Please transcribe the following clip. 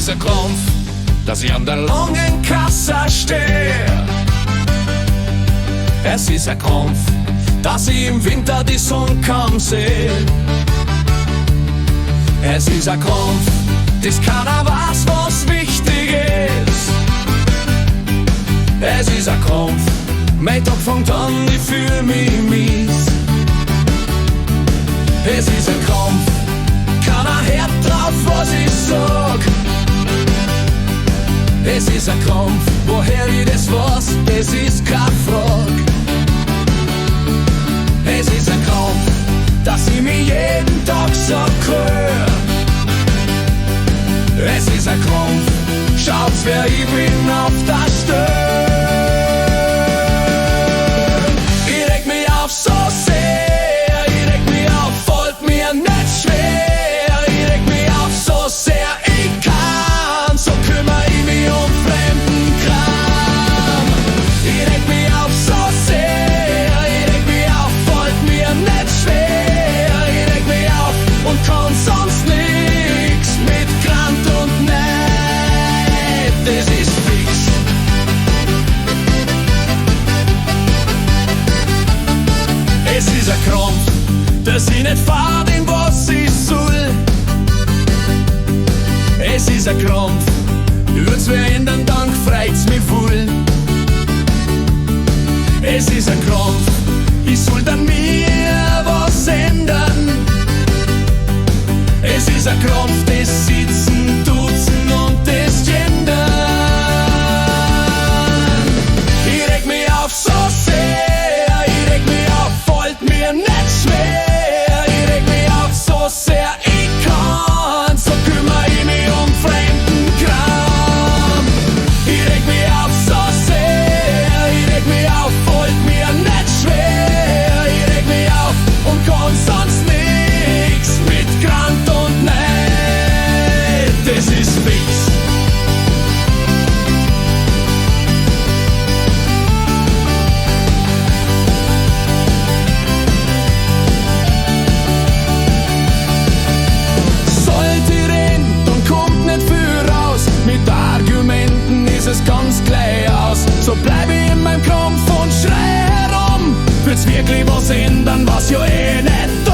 Ist ein Krampf, dass ich an der langen Kasse stehe. Es ist ein Krampf, dass ich im Winter die Sonne kaum sehe. Es ist ein Krampf, dass keiner weiß, was wichtig ist. Es ist ein Krampf, mein Tag fängt an, ich fühl mich mies. Es ist ein Krampf, keiner hört drauf, was ich sag. Es ist ein Krampf, woher ich das weiß, es ist keine Frage. Es ist ein Krampf, dass ich mich jeden Tag so rühr. Es ist ein Krampf, schaut's, wer ich bin auf der Stelle. Ich reg mich auf so sehr, ich reg mich auf, fällt mir nicht schwer. Ich reg mich auf so sehr ich kann, so kümmer ich mich um fremden Kram. Ich reg mich auf so sehr, ich reg mich auf, fällt mir nicht schwer. Ich reg mich auf und kann sonst nix mit Grant und Neid, das ist fix. Es ist ein Krampf, dass ich nicht fahr, in was ich soll. Es ist ein Krampf, würd's wer ändern, dann freut's mich voll. Es ist ein Krampf, ich soll an mir was ändern. Es ist ein Krampf, das Sitzen, Duzen und das Gendern. Ich reg mich auf so sehr, ich reg mich auf, fällt mir nicht schwer. Ich reg mich auf so sehr ich kann, so kümmer ich mich um fremden Kram. Ich reg mich auf so sehr, ich reg mich auf, fällt mir nicht schwer. Ich reg mich auf und kann sonst nix mit Grant und Neid, das ist fix. Sollt ich reden, dann kommt nicht viel raus. Mit Argumenten ist es ganz gleich aus. So bleib ich in meinem Krampf und schrei herum. Wird's wirklich was ändern, was ja eh nicht